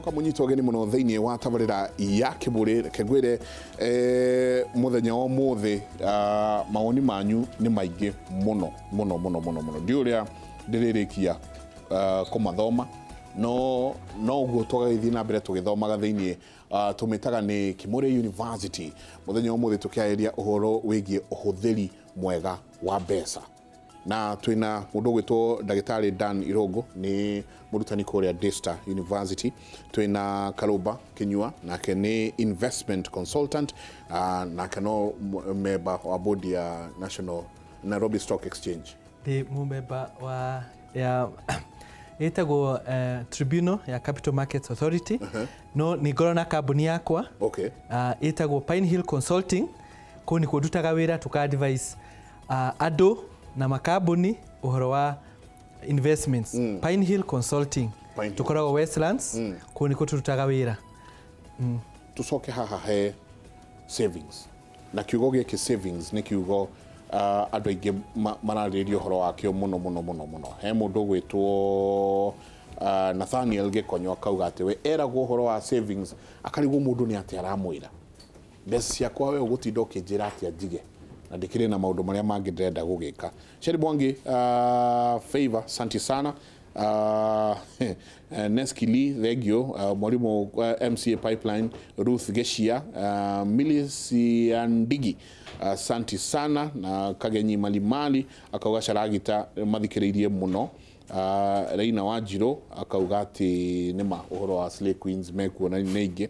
Mũnyitwo ũgeni mũno thĩinĩ wa tabarĩra ya Kĩbũrĩ. Reke ngwĩre, mũthenya wa ũmũthĩ, mawoni manyu nĩ maingĩ mũno mũno mũno mũno mũno. Ndiũ ũrĩa ndĩrĩrĩkia kũmathoma, no ũguo tũgagĩthiĩ na mbere tũgĩthomaga thĩinĩ. Tũmĩtaga nĩ Kimore University. Mũthenya wa ũmũthĩ tũkĩarĩria ũhoro wĩgiĩ ũhũthĩri mwega wa mbeca, na twĩna mũndũ ũgwĩtwo ndagĩtarĩ Dan Irũngũ, nĩ mũrutani kũrĩa Daystar University. Twĩna Karũmba Kĩnyua, nake nĩ investment consultant, nake no member wa board ya National Nairobi Stock Exchange. Ndĩ mũmemba wa ya ĩtagwo Tribunal ya Capital Markets Authority, no nĩ ngorwo na kambuni yakwa ĩtagwo Pine Hill Consulting. Kũu nĩkuo ndutaga wĩra, tũka advise andũ na makambuni ũhoro wa investments. Pine Hill Consulting. Pine Hill. Tũkoragwo Westlands. Kũu nĩkuo tũrutaga wĩra. Tucoke haha he savings, na kiugo gĩkĩ savings nĩ kiugo andũ aingĩ mararĩrĩria ũhoro wakĩo mũno mũno mũno mũno. He mũndũ ũgwĩtwo Nathaniel Gĩkonyo, akauga atĩ we eragwo ũhoro wa savings akarigwo mũndũ nĩ atĩ aramwĩra mbeca ciakwa, we ũgũtinda ũkĩnjĩra atĩa njige na ndĩkĩrĩ na maũndũ marĩa mangĩ ndĩrenda gũgĩka. Sheri Mwangi, favor, santi sana. Neski Lee, thengio. Mwalimu MCA Pipeline Ruth Geshia, Milisiandigi, santi sana. Na Kagenyi Malimali akauga caragita mathikĩrĩirie mũno. Reina Wanjirũ akauga atĩ nĩma ũhoro wa Slay Queens mekuo na nĩ ingĩ.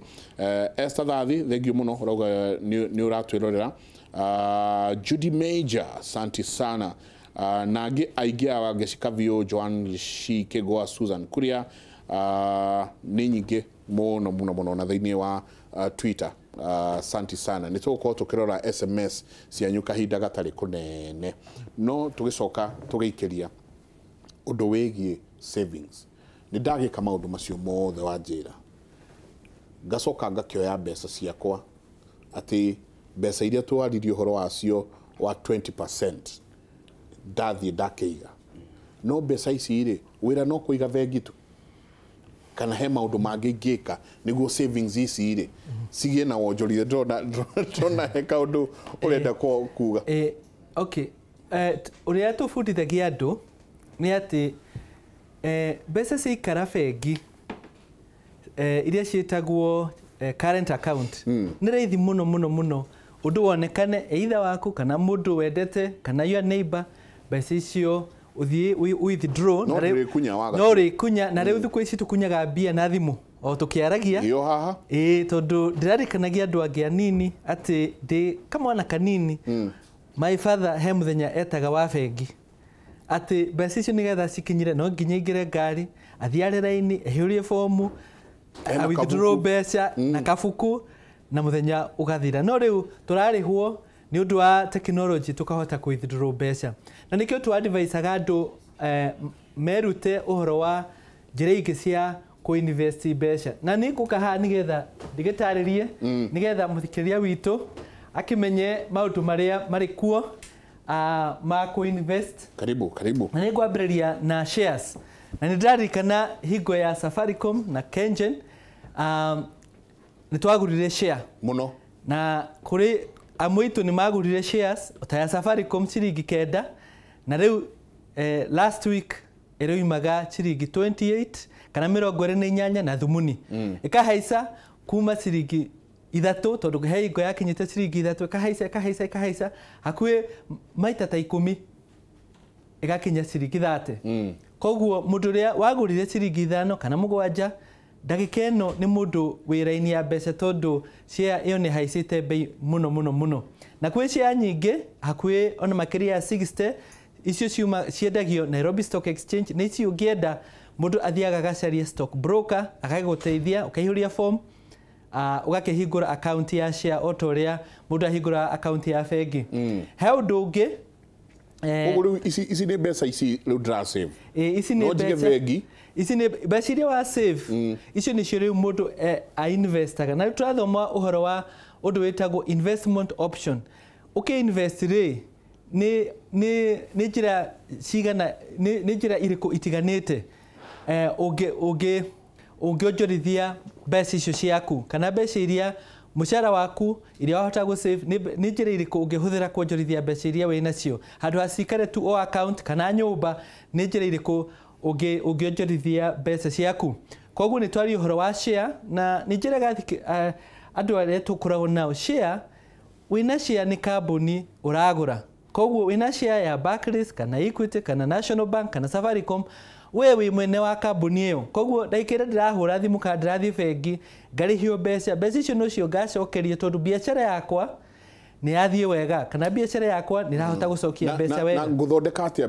Esther Thathi, thengio mũno, ũrauga nĩ ũratwĩrorera. Judy Major, santi sana. Na angĩ aingĩ a Wangeci Kaviũ, Joan Shikĩgwa, Susan Kuria, nĩ nyingĩ mũno mũno mũno. Na thĩinĩ wa Twitter, santi sana. Nĩ tũgũkorwo tũkĩrora SMS cianyu kahinda gatarĩ kũnene, no tũgĩcoka tũgĩikĩria ũndũ wĩgiĩ savings. Nĩ ndagĩka maũndũ macio mothe wanjĩra, ngacoka ngakĩoya mbeca ciakwa, atĩ mbeca iria twaririe ũhoro wacio wa 20%, ndathiĩ ndakĩiga. No mbeca ici rĩ, wĩra no kũiga bengi tu, kana he maũndũ mangĩ ingĩka nĩguo savings ici rĩ cigĩe na wonjorithia? Ndĩrona he kaũndũ ũrenda kuga. Okay. Ũrĩa tũbundithagia andũ nĩ atĩ mbeca ciaikara bengi, iria ciĩtagwo current account, nĩ raithi mũno mũno mũno ũndũ wonekane either waku kana mũndũ wendete kana your neighbor, mbeca icio ũthiĩ withdraw. No na ndũrĩkunya waga. No ũrĩkunya. Na rĩu thikũ ici tũkunyaga mbia na thimũ o tũkĩaragia. Ĩyo haha. Ĩĩ, tondũ ndĩrarikanagia andũ angĩ anini atĩ ndĩ kamwana kanini, my father he mũthenya etaga wa bengi atĩ mbeca icio nĩgetha cikinyire no nginya aingĩre ngari, athiĩ are raini, aihũrie bomu, Ena a withdraw kabuku. mbeca na kabuku, na mũthenya ũgathira. No rĩu tũrarĩhwo nĩ ũndũ wa technology, tũkahota kũ withdraw mbeca. Na nĩkĩo tu advisaga andũ merute ũhoro wa njĩra ingĩ cia kũ invest mbeca. Na nĩ ngũka haha nĩgetha ndĩgĩtarĩrie, nĩgetha mũthikĩrĩria witũ akĩmenye maũndũ marĩa marĩ kuo ma kũ invest. Karibu, karibu. Na nĩ ngwambĩrĩria na shares. Na nĩ ndĩraririkana hingo ya Safaricom na Kengen, nĩ twagũrire share mũno. Na kũrĩ amwe aitũ nĩ magũrire shares ta ya Safaricom ciringi 9, na rĩu last week ĩrĩumaga ciringi 28 kana 28 na thumuni. Ĩkahaica kuma ciringi 3, tondũ he hingo yakinyĩte ciringi 3, ĩkahaica, ĩkahaica, ĩkahaica hakuhĩ maita ta 10, ĩgakinya ciringi 30. Koguo mũndũ ũrĩa wagũrire ciringi 5 kana 7, ndagĩka ĩno nĩ mũndũ wĩra-inĩ ya mbeca, tondũ share ĩyo nĩ haicĩte bei mũno mũno mũno. Na kwĩ share nyingĩ hakuhĩ ona makĩria ya 60, icio ciuma ciendagio Nairobi Stock Exchange. Nĩ ici ũngĩenda, mũndũ athiaga agacaria stock broker agagũteithia, ũkaihũria form, ũgakĩhingũra account ya share o ta ũrĩa mũndũ ahingũra account ya bengi. He ũndũ ũngĩ Koguo rĩu ici nĩ mbeca ici rĩu ndĩra save. Ĩ, ici nĩ No njige mbeca bengi. Ici nĩ mbeca iria wa save, icio nĩcio rĩu mũndũ ainvestaga. Na rĩu tũrathoma ũhoro wa ũndũ wĩtagwo investment option. Ũkĩ invest rĩ, nĩ njĩra cigana, nĩ njĩra irĩkũ itiganĩte ũngĩ ũngĩonjorithia mbeca icio ciaku kana mbeca iria mũcara waku iria wahota gũ save nĩ njĩra irĩkũ ũngĩhũthĩra kuonjorithia mbeca iria wĩ nacio handũ ha cikare tu o account kana nyũmba nĩ njĩra irĩkũ ũngĩonjorithia mbeca ciaku. Koguo nĩ twaria ũhoro wa share na nĩ njĩraga andũ arĩa tũkoragwo nao share wĩna share nĩ kambuni ũragũra. Koguo wĩna share ya Barclays kana Equity kana National Bank kana Safaricom we wĩ mwene wa kambuni ĩyo. Koguo ndagĩka ĩrĩa ndĩrahũra thimũ kana ndĩrathiĩ bengi ngarĩhio mbeca, mbeca icio nocio ngacokerio tondũ biacara yakwa nĩ yathiĩ wega kana biacara yakwa nĩ ĩrahota gũcokia mbeca wega. Na ngũthondeka atĩa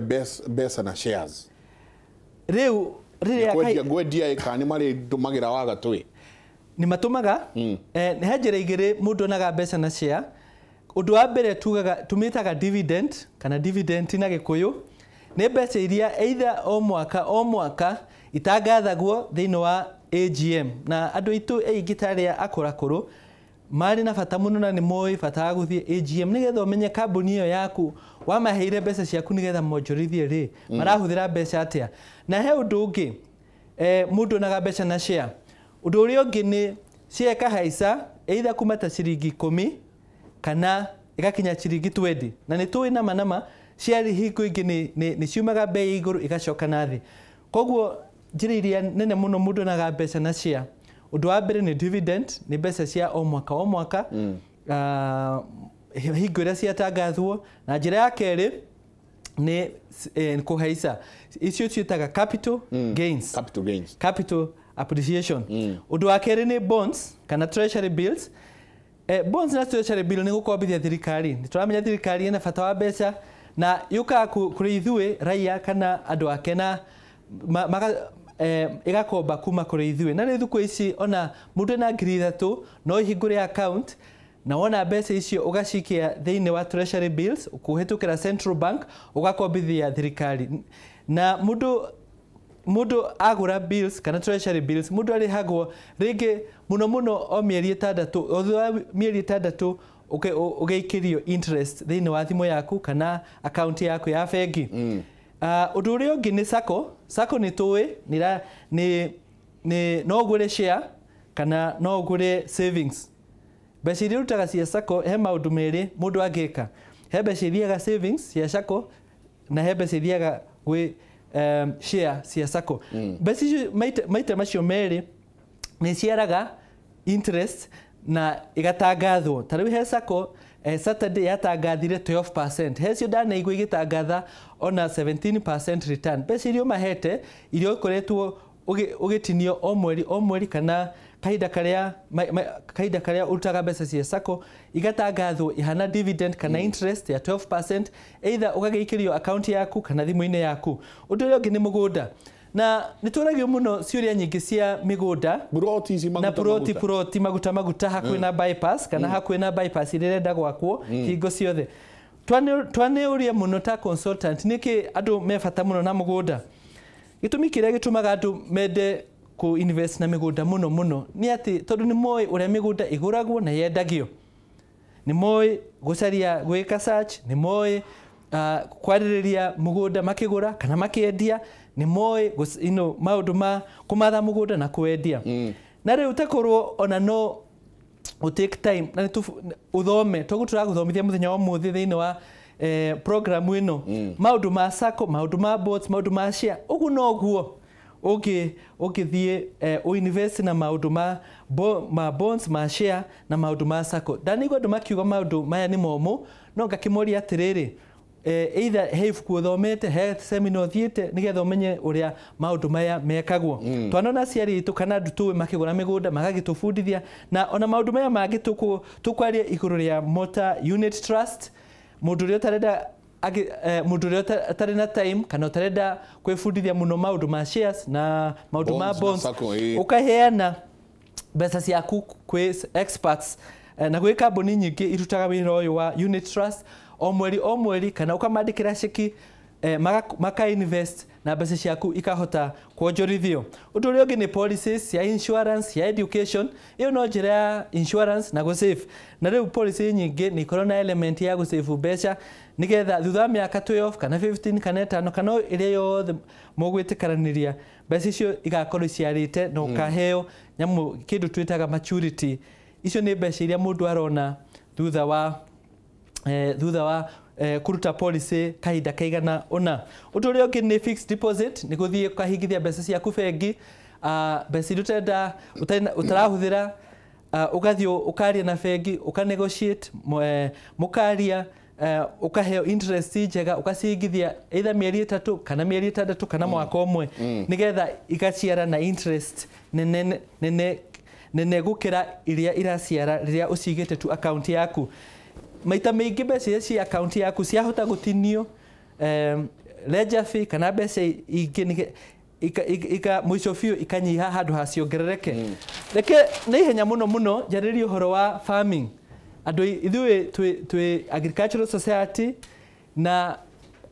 mbeca na shares? Rĩu rĩrĩa ngwendia kana nĩ marĩndũmagĩra wa gatũĩ? Nĩ matũmaga. He njĩra igĩrĩ mũndũ onaga mbeca na share. Ũndũ wa mbere tugaga tũmĩtaga dividend kana dividend na Gĩkũyũ nĩ mbeca iria either o mwaka itangathagwo thĩinĩ wa AGM na andũ aitũ aingĩ ta arĩa akũrakũrũ marĩ na bata mũno na nĩ moĩ bata wa gũthiĩ AGM nĩgetha ũmenye kambuni ĩyo yaku wamaheire mbeca ciaku nĩgetha monjorithie rĩ marahũthĩra mbeca atĩa. Na he ũndũ ũngĩ mũndũ onaga mbeca na share. Ũndũ ũrĩa ũngĩ nĩ share ĩkahaica either kuma ta ciringi 10 kana ĩgakinya ciringi 20 na nĩ tũĩ nama nama share hingo ingĩ nĩ ciumaga bei igũrũ igacoka na thĩ. Koguo njĩra iria nene mũno mũndũ onaga mbeca na share, ũndũ wa mbere nĩ dividend, nĩ mbeca cia o mwaka hingo ĩrĩa ciatangathwo. Na njĩra ya kerĩ nĩ kũhaica, icio ciĩtaga capital gains, capital gains, capital appreciation. Ũndũ wa kerĩ nĩ bonds kana treasury bills. Bonds na treasury bill nĩ gũkombithia thirikari. Nĩ tũramenya thirikari ĩna bata wa mbeca na yũkaga kũrĩ ithuĩ raia kana andũ ake na ĩgakomba kuma kũrĩ ithuĩ. Na rĩu thikũ ici ona mũndũ ena 3,000 no ihingũre account na wona mbeca icio ũgacikia thĩinĩ wa treasury bills kũhĩtũkĩra Central Bank ũgakombithia thirikari. Na mũndũ agũra bills kana treasury bills mũndũ arĩhagwo rĩngĩ mũno mũno o mĩeri 6, o thutha wa mĩeri 6 ũgĩikĩrio interest thĩinĩ wa thimũ yaku kana account yaku ya bengi. Ũndũ ũrĩa ũngĩ nĩ SACCO. SACCO nĩ tũĩ nĩ no ũgũre share kana no ũgũre savings. Mbeca iria ũrutaga cia SACCO he maũndũ merĩ mũndũ angĩka. He mbeca ithiaga savings cia SACCO na he mbeca ithiaga gwĩ share cia SACCO. Mbeca icio maita macio merĩ nĩ ciaraga interest na igatangathwo. Ta rĩu he SACCO Saturday yatangathire 12%. He cio ndanaigua igĩtangatha ona 17% return. Mbeca iria ũmahete iria ũkoretwo ũgĩtinio o mweri kana kahinda karĩa ũrutaga mbeca cia SACCO igatangathwo ihana dividend kana interest ya 12% either ũgagĩikĩrio account yaku kana thimũ-inĩ yaku. Ũndũ ũrĩa ũngĩ nĩ mũgũnda. Na nĩ tũragio mũno ciũria nyingĩ cia mĩgũnda na puroti maguta maguta hakuhĩ na bypass kana hakuhĩ na bypass ĩrĩa ĩrenda gwakwo hingo ciothe. Twanĩũria mũno ta consultant nĩkĩ andũ me bata mũno na mũgũnda. Gĩtũmi kĩrĩa gĩtũmaga andũ mende kũ invest na mĩgũnda mũno mũno nĩ atĩ tondũ nĩ moĩ ũrĩa mĩgũnda ĩgũragwo na yendagio, nĩ moĩ gũcaria gwĩka search, nĩ moĩ kwarĩrĩria mũgũnda makĩgũra kana makĩendia, nĩ moĩ maũndũ ma kũmatha mũgũnda na kwendia. Na rĩu takorwo ona no ũ take time na ũthome toguo tũragũthomithia mũthenya wa ũmũthĩ thĩinĩ wa program ĩno maũndũ ma SACCO, maũndũ ma bonds, maũndũ ma share, ũguo noguo ũngĩthiĩ ũinvest na maũndũ ma bonds, ma share na maũndũ ma SACCO. Ndanaigua andũ makiuga maũndũ maya nĩ momũ, no ngakĩmoria atĩrĩrĩ, either he ibuku ũthomete, he seminar ũthiĩte nĩgetha ũmenye ũrĩa maũndũ maya mekagwo. Twanona aciari aitũ kana andũ tũĩ makĩgũra mĩgũnda magagĩtũbundithia na ona maũndũ maya mangĩ tũkwaria igũrũ rĩa Motor Unit Trust. Mũndũ ũrĩa ũtarenda mũndũ ũrĩa ũtarĩ na time kana ũtarenda kwĩbundithia mũno maũndũ ma shares na maũndũ ma bonds, ũkaheana mbeca ciaku kwĩ experts na gwĩ kambuni nyingĩ irutaga wĩra ũyũ wa unit trust o mweri kana ũkamandĩkĩra ceki maka invest na mbeca ciaku ikahota kuonjorithio. Undu uria ungi ni policies ya insurance ya education, iyo no njira ya insurance na gusave. Na riu policy nyingi ni ikorwo na element ya gusave mbeca nigetha thutha wa miaka 12 kana 15 kana 5 kana iria yothe mugwitikiraniria mbeca icio igakorwo iciarite na ukaheo nyamu kindu twitaga maturity. Icio ni mbeca iria mundu arona thutha wa kuruta policy kahinda kaigana ona. Undu uria ungi ni fixed deposit, ni guthie ukahingithia mbeca ciaku bengi, mbeca iria utenda utarahuthira, ugathie ukaria na bengi uka negotiate, mukaria, ukaheo interest njega ukacihingithia either mieri 3 kana mieri 6 kana mwaka umwe nigetha igaciara na interest nene nene nene gukira iria iraciara riria ucigite tu account yaku. Maita maingi mbeca iria ci account yaku ciahota gutinio ledger fee kana mbeca ingĩ ika mũico biũ ikanyiha handũ ha ciongerereke. Reke na ihenya mũno mũno njarĩrie ũhoro wa farming. Andũ ithuĩ twĩ agricultural society na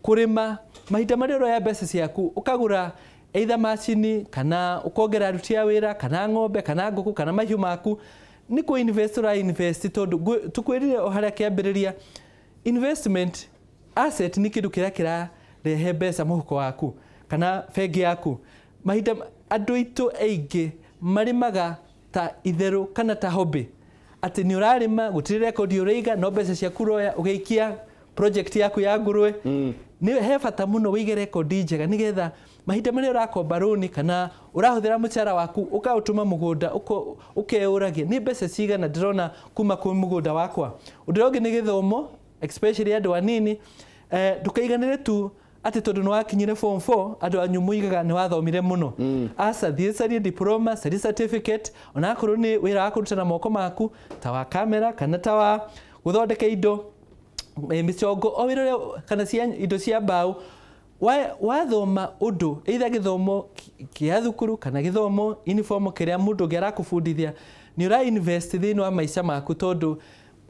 kũrĩma mahinda marĩa ũroya mbeca ciaku ũkagũra either macini kana ũkongera aruti a wĩra kana ng'ombe kana ngũkũ kana mahiũ maku, ni ku invest ura invest tondu tukwirire o haria kiambiriria investment asset ni kindu kiria kirarehe mbeca muhuko waku kana bengi yaku. Mahinda andu aitu aingi marimaga ta itheru kana ta hobby, ati ni urarima gutiri record uraiga no mbeca ciaku uroya ugaikia project yaku ya ngurwe. Ni he bata muno wige record njega nigetha mahinda marĩa ũrakomba rũni kana ũrahũthĩra mũcara waku ũkaũtũma mũgũnda ũkeũragia nĩ mbeca cigana ndĩrona kuma kwĩ mũgũnda wakwa. Ũndũ ũrĩa ũngĩ nĩ gĩthomo, especially andũ anini, ndũkaiganĩre tu atĩ tondũ nĩ wakinyire form 4 andũ anyu muigaga nĩ wathomire mũno. Aca thiĩ carie diploma, carie certificate, onakorwo nĩ wĩra wa kũruta na moko maku ta wa kamera kana ta wa gũthondeka indo mĩcongo o wĩra ũrĩa kana cia indo cia mbaũ. Wathoma undu either githomo kia thukuru kana githomo uniform kiria mundu ũngĩ arakũbundithia, ni ura invest thiini wa maica maku tondu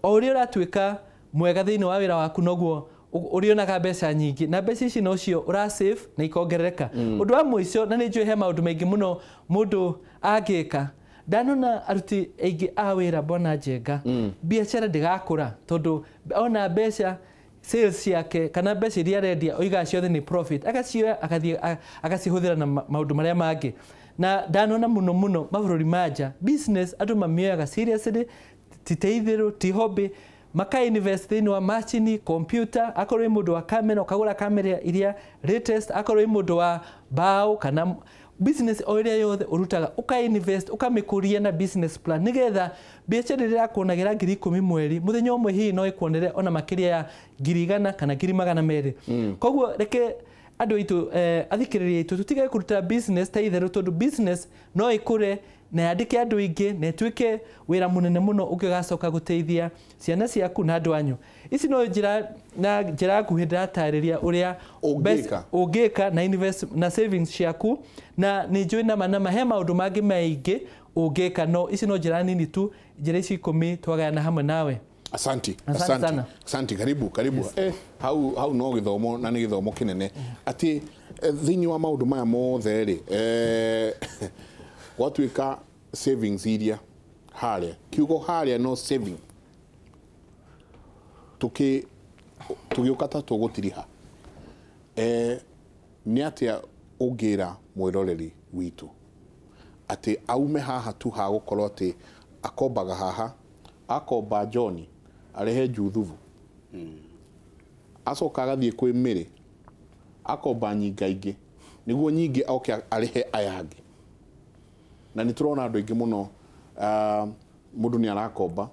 o uria uratuika mwega thiini wa wira waku noguo urionaga mbeca nyingi na mbeca ici nocio ura save na ikongerereka. Undu wa mũico na nĩ njũĩ he maũndũ maingĩ mũno mũndũ angĩka, ndanona aruti aingĩ a wĩra Bwana Njenga biacara ndĩgakũra tondu ona mbeca sales ciake kana mbeca iria arendia oigaga ciothe ni profit, agacioya agathiĩ agacihũthĩra na maũndũ marĩa mangĩ. Na ndanona mũno mũno mabũrũri ma nja business andũ mamĩoyaga seriously, ti ta itherũ ti hobby, maka invest thĩinĩ wa macini, computer, akorwo wĩ mũndũ wa kamera ũkagũra kamera iria latest, akorwo wĩ mũndũ wa mbaũ kana business o ĩrĩa yothe ũrutaga ũka invest ũkamĩkũria na business plan nigetha biacara ĩrĩa ĩrakuonagĩra 10,000 mweri mũthenya ũmwe hihi no ĩkuonere ona makĩria ya 100,000 kana 200,000. Koguo reke andũ aitũ athikĩrĩria aitũ tũtige kũruta business ta itherũ tondu business no ĩkũre na yandĩke andũ aingĩ na ĩtuĩke wĩra mũnene mũno ũngĩgacoka gũteithia ciana ciaku na andũ anyu. Ici no njĩra na njĩra nguhĩ ndĩratarĩria ũrĩa ũngĩka na invest na savings ciaku, na nĩ njũĩ nama nama he maũndũ mangĩ maingĩ ũngĩka, no ici no njĩra nini tu, njĩra ici 10 twagayana hamwe nawe. Asanti, asante, asante, karibu, karibu. Yes. Hau no githomo na nĩ gĩthomo kĩnene atĩ thĩinĩ wa maũndũ maya mothe rĩ, gwatuĩka savings iria harĩa kiugo harĩa no saving tũgĩũka ta tũgũtiriha, nĩ atĩa ũngĩra mwĩroreri witũ atĩ aume haha tu ha gũkorwo atĩ akombaga haha, akomba John arehe Juthubu, acoka agathiĩ kwĩ Mĩrĩ akomba nyinga ingĩ nĩguo nyingĩ oke arehe aya angĩ. Na nĩ tũrona andũ aingĩ mũno, mũndũ nĩ arakomba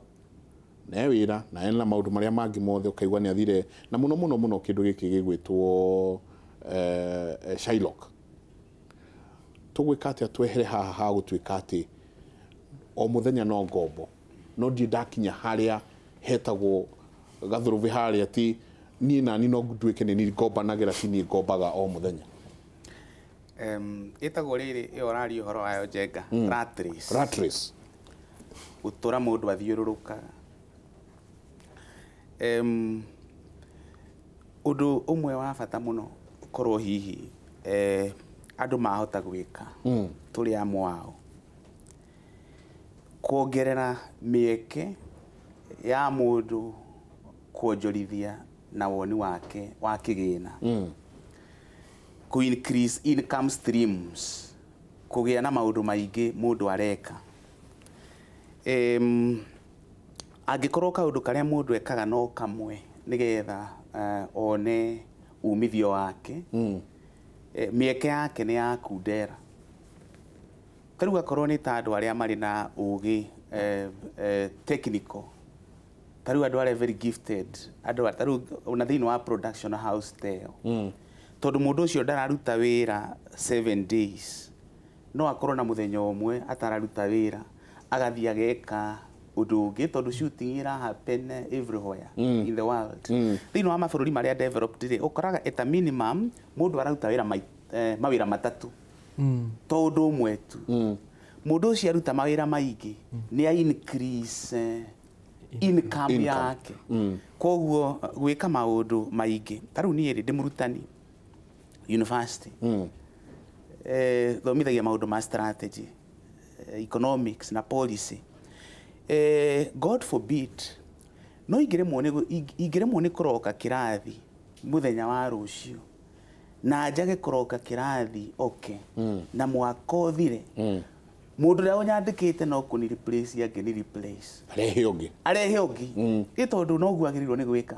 na e wĩra na ena maũndũ marĩa mangĩ mothe ũkaigua nĩ athire, na mũno mũno mũno kĩndũ gĩkĩ gĩgwĩtwo Shylock. Tũgwĩka atĩa twehere haha ha gũtuĩka atĩ o mũthenya no ngombo, no ndirĩ ndakinya harĩa hetagwo gathũrũbĩ harĩa atĩ niĩ nani no nduĩke nĩ niĩ ngombanagĩra, ti niĩ ngombaga o mũthenya. Ĩtagwo rĩrĩ ĩyo ũraria ũhoro wayo Njenga, rat race. Rat race. Gũtũra mũndũ athiũrũrũkaga. Ũndũ ũmwe wa bata mũno korwo hihi andũ mahota gwĩka tũrĩ amwe ao kuongerera mĩeke ya mũndũ kuonjorithia na woni wake wa kĩgĩna, ku increase income streams, kũgĩa na maũndũ maingĩ mũndũ areka. Angĩkorwo kaũndũ karĩa mũndũ ekaga no kamwe nĩgetha one umithio wake, mĩeke yake nĩ ya kundera. Ta rĩu akorwo nĩ ta andũ arĩa marĩ na ũgĩ technical, ta rĩu andũ arĩa very gifted, andũ ta rĩu ona thĩinĩ wa production house ta ĩyo, tondũ mũndũ ũcio ndararuta wĩra 7 days, no akorwo na mũthenya ũmwe atararuta wĩra agathiĩ ageka ũndũ ũngĩ, tondũ shooting ĩra happen everywhere in the world. Thĩinĩ wa mabũrũri marĩa developed rĩ, ũkoraga at a minimum mũndũ araruta wĩra mawĩra matatũ, to ũndũ ũmwe tu. Mũndũ ũcio aruta mawĩra maingĩ nĩ a increase income yake. Koguo gwĩka maũndũ maingĩ, ta rĩu niĩ rĩ ndĩ mũrutani university, thomithagia maũndũ ma strategy, economics na policy. God forbid no ingĩremwo nĩ kũroka kĩrathi mũthenya wa rũciũ na njage kũroka kĩrathi okay, na mwaka ũthire, mũndũ ũrĩa ũnyandĩkĩte no kũni replace angĩ replace arehe ũngĩ, arehe ũngĩ, ĩ tondũ noguo agĩrĩirwo nĩ gwĩka.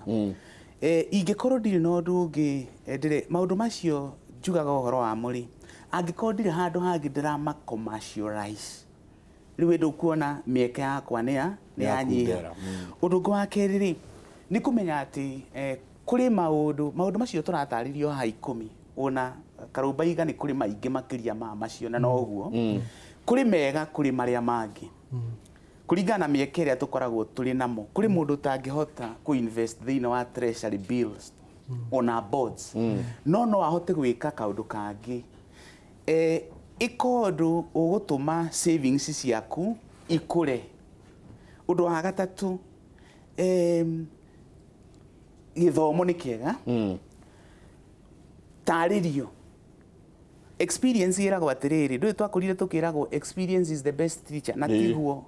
Ingĩkorwo ndirĩ na ũndũ ũngĩ, ndĩrĩ maũndũ macio njugaga ũhoro wamo rĩ, angĩkorwo ndirĩ handũ hangĩ ndĩrama commercialize, rĩu ĩndũ kuona mĩeke yakwa nĩ yanyiha. Ũndũ ũngĩ wa kerĩ rĩ, nĩ kũmenya atĩ kũrĩ maũndũ macio tũratarĩrio haha 10, ona Karũmbaiga nĩ kũrĩ maingĩ makĩria ma macio, na noguo kũrĩ mega kũrĩ marĩa mangĩ kũringana na mĩeke ĩrĩa tũkoragwo tũrĩ namo. Kũrĩ mũndũ ũtangĩhota kũ invest thĩinĩ wa treasury bills ona bonds, no ahote gwĩka kaũndũ kangĩ. Ĩka ũndũ ũgũtũma savings ciaku ikũre. Ũndũ wa gatatũ, gĩthomo nĩ kĩega, tarĩrio experience ĩragwo atĩrĩrĩ, ndũĩ twakũrire tũkĩragwo experience is the best teacher, na tiguo.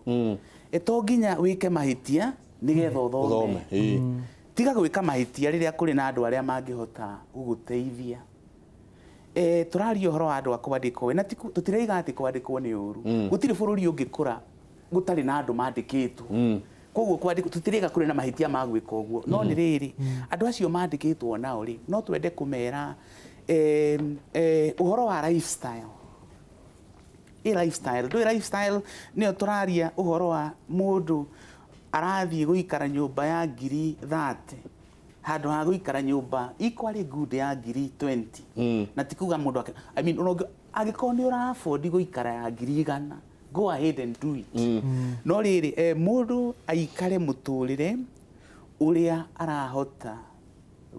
To nginya wĩke mahĩtia nĩgetha ũthome. Tiga gwĩka mahĩtia rĩrĩa kũrĩ na andũ arĩa mangĩhota gũgũteithia. Tũraria ũhoro wa andũ a kwandĩkwo, na tũtiraiga atĩ kwandĩkwo nĩ ũru. Gũtirĩ bũrũri ũngĩkũra gũtarĩ na andũ mandĩkĩtwo. Koguo kwandĩkwo tũtiraiga kũrĩ na mahĩtia ma gwĩka ũguo, no nĩ rĩrĩ andũ acio mandĩkĩtwo nao rĩ, no twende kũmera ũhoro wa lifestyle. Lifestyle ndũĩ lifestyle nĩyo tũraria ũhoro wa mũndũ arathiĩ gũikara nyũmba ya ngiri 30 handũ ha gũikara nyũmba equally good ya ngiri 20. Na ti kuga mũndũ, I mean, angĩkorwo nĩ ũra afford gũikara ya ngiri 100, go ahead and do it. No rĩrĩ, mũndũ aikare mũtũrĩre ũrĩa arahota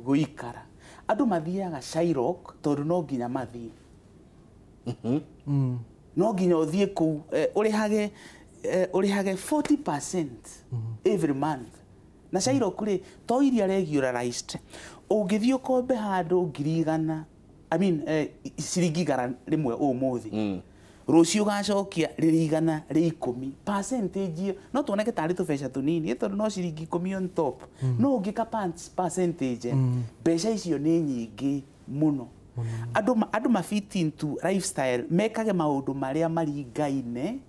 gũikara. Andũ mathiaga Shylock tondũ no nginya mathiĩ, no nginya ũthiĩ kũu ũrĩhage 40% every month. Na Shylock rĩ, to iria regularized, ũngĩthiĩ ũkombe handũ ngiri 100, I mean ciringi 100 ũmũthĩ, rũciũ ũgacokia rĩrĩ 110, percentage no tuoneke tarĩ tũbeca tũnini, tondũ no ciringi 10 on top, no ũngĩka percentage mbeca icio nĩ nyingĩ mũno. Andũ ma fit into lifestyle, mekage maũndũ marĩa maringaine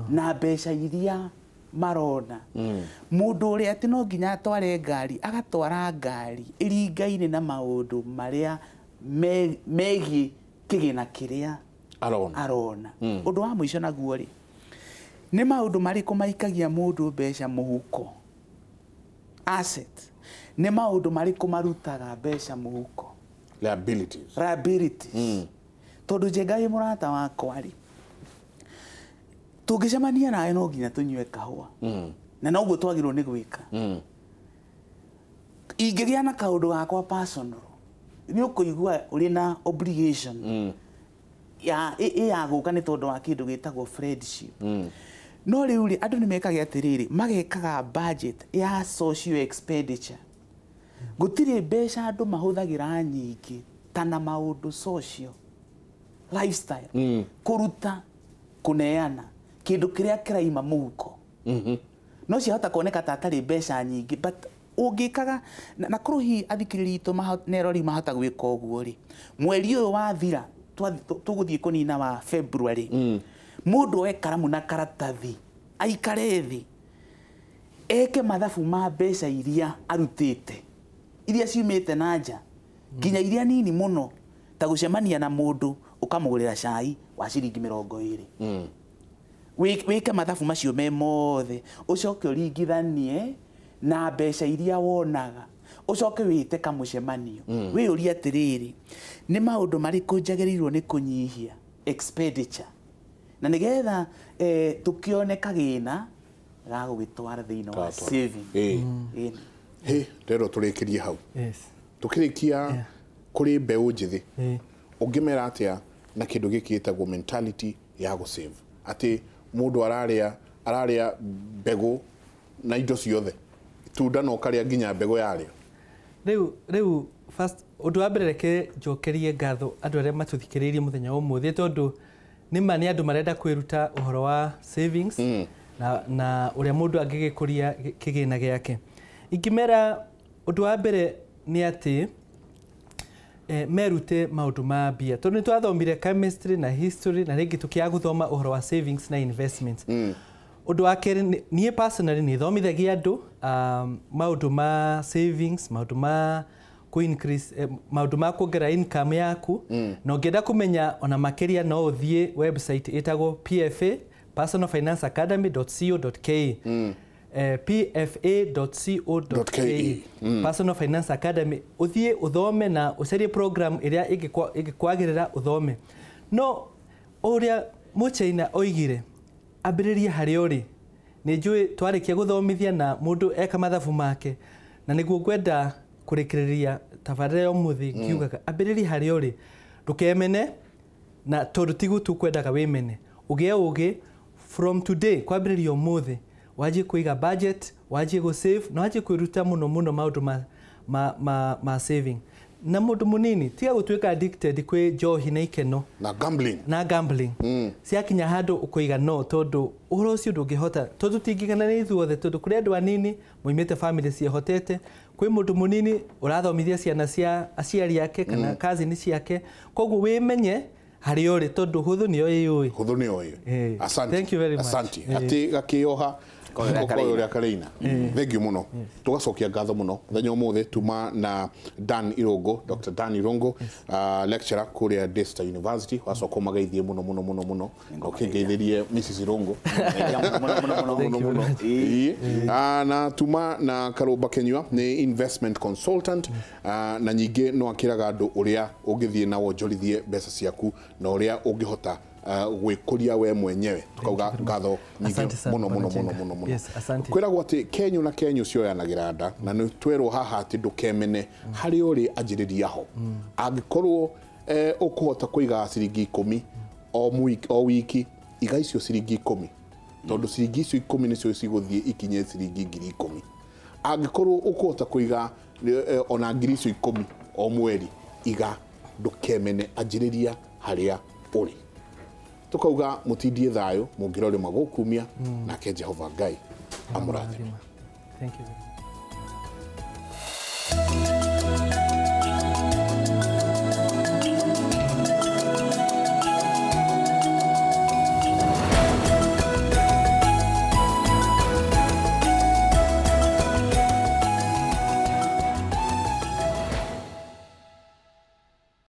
na mbeca iria marona. Mũndũ ũrĩa atĩ no nginya atware ngari, agatwara ngari ĩringaine na maũndũ marĩa megiĩ kĩgĩna kĩrĩa arona. Ũndũ wa mũico naguo rĩ, nĩ maũndũ marĩkũ maikagia mũndũ mbeca mũhuko? Asset. Nĩ maũndũ marĩkũ marutaga mbeca mũhuko? Liabilities. Liabilities. Tondũ Njenga wĩ mũrata wakwa rĩ, tũngĩcemania nawe no nginya tũnyue kahũa, na noguo twagĩrĩirwo nĩ gwĩka. Ingĩgĩa na kaũndũ gakwa personal, nĩ ũkũigua ũrĩ na obligation ya ya gũka nĩ tondũ wa kĩndũ gĩtagwo friendship. No rĩu rĩ, andũ nĩ mekaga atĩrĩrĩ, magekaga budget ya social expenditure. Gũtirĩ mbeca andũ mahũthagĩra nyingĩ Kũrutana maũndũ social lifestyle, kũruta kũneana kĩndũ kĩrĩa kĩraima mũhuko. No ciahota kuoneka ta atarĩ mbeca nyingĩ, but ũngĩkaga na korwo hihi athikĩrĩria itũ na erori mahota gwĩka ũguo rĩ, mweri ũyũ wathira tũgũthiĩ kũnina wa February, mũndũ oe karamu na karatathi aikare thĩ eke mathabu ma mbeca iria arutĩte, iria ciumĩte na nja, nginya iria nini mũno ta gũcemania na mũndũ ũkamũgũrĩra cai wa ciringi 20. Wĩke mathabu macio me mothe, ũcoke ũringithanie na mbeca iria wonaga, ũcoke wĩte kamũcemanio, wĩyũrie atĩrĩrĩ, nĩ maũndũ marĩkũ njagĩrĩirwo nĩ kũnyihia expenditure, na nĩgetha tũkĩone kagĩna ga gũgĩtwara thĩinĩ wa saving. Hĩ, ndĩrwo tũrĩkĩrie hau. Tũkĩrĩkia kũrĩ mbeũ njĩthĩ, ũngĩmera atĩa na kĩndũ gĩkĩ gĩtagwo mentality ya gũsave, atĩ mũndũ ararĩa mbegũ na indo ciothe, itunda no karĩa nginya mbegũ yarĩo? Rĩu first ũndũ wa mbere reke njokerie ngatho andũ arĩa matũthikĩrĩirie mũthenya wa ũmũthĩ, tondũ nĩma nĩ andũ marenda kwĩruta ũhoro wa savings na ũrĩa mũndũ angĩgĩkũria kĩgĩna gĩake. Ingĩmera ũndũ wa mbere nĩ atĩ merute maũndũ ma mbia, tondũ nĩ twathomire chemistry na history na rĩngĩ tũkĩaga gũthoma ũhoro wa savings na investments. Ũndũ wa kerĩ, niĩ personally nĩ thomithagia andũ maũndũ ma savings, maũndũ ma ku-increase, maũndũ ma kuongerera income yaku, na ũngĩenda kũmenya ona makĩria no ũthiĩ website ĩtagwo PFA, personalfinanceacademy.co.ke, pfa.co.ke, Personal Finance Academy, ũthiĩ ũthome na ũcarie program ĩrĩa ĩngĩkwagĩrĩra ũthome. No ũrĩa Mũchaina oigire, ambĩrĩrie harĩa ũrĩ. Nĩ njũĩ twarĩkia gũthomithia na mũndũ eka mathabu make, na nĩguo ngwenda kũrĩkĩrĩria tabarĩra ya ũmũthĩ ngiugaga ambĩrĩrie harĩa ũrĩ, ndũkemene, na tondũ tiguo tu kwendaga wĩmene, ũgĩe ũgĩ from today, kwambĩrĩria ũmũthĩ wanjie kũiga budget, wanjie gũ save, na wanjie kwĩruta mũno mũno maũndũ ma saving. Na mũndũ mũnini tiga gũtuĩka addicted kwĩ njohi na ikeno na gambling, na gambling. Ciakinya handũ ũkũiga no, tondũ ũhoro ũcio ndũngĩhota, tondũ tũtingĩgana nĩ ithuothe, tondũ kũrĩ andũ anini moimĩte family ciĩhotete, kwĩ mũndũ mũnini ũrathomithia ciana cia aciari ake kana cousin ciake, koguo wĩmenye harĩa ũrĩ, tondũ hũthũ nĩyo ĩyũĩ. Hũthũ nĩyo ĩyũĩ. Asante. Thank you very much. Asante. Atĩ gakĩoha ũkoya ũrĩa kareina. Thank you mũno. Tũgacokia ngatho mũno mũthenya ũmũthĩ tuma na Dan Irungu, Dr. Dan Irungu, lecturer kũrĩa Daystar University. Wacoka ũmageithie mũno mũno mũno mũno, na ũkĩngeithĩrie Mrs. Irungu mũno mũno. Na tuma na Karũmba Kenyua nĩ investment consultant, na nyingĩ no akĩraga andũ ũrĩa ũngĩthiĩ na wonjorithie mbeca ciaku na ũrĩa ũngĩhota gwĩkũria we mwenyewe. Tukauga ngatho nyingĩ mũno mũno mũno mũno mũno. Kwĩragwo atĩ kenyu na kenyu cioyanagĩra nda, na nĩ twerwo haha atĩ ndũkemene harĩa ũrĩ, anjĩrĩria ho. Angĩkorwo ũkũhota kũiga ciringi 10 o wiki, iga icio ciringi 10, tondũ ciringi icio 10 nĩcio cigũthiĩ ikinye ciringi 10,000. Angĩkorwo ũkũhota kũiga ona ngiri icio 10 o mweri, iga, ndũkemene, anjĩrĩria harĩa ũrĩ. Tukauga mutindie thayo, mũngĩrore magũkumia, nake Jehova Ngai amũrathime. Thank you.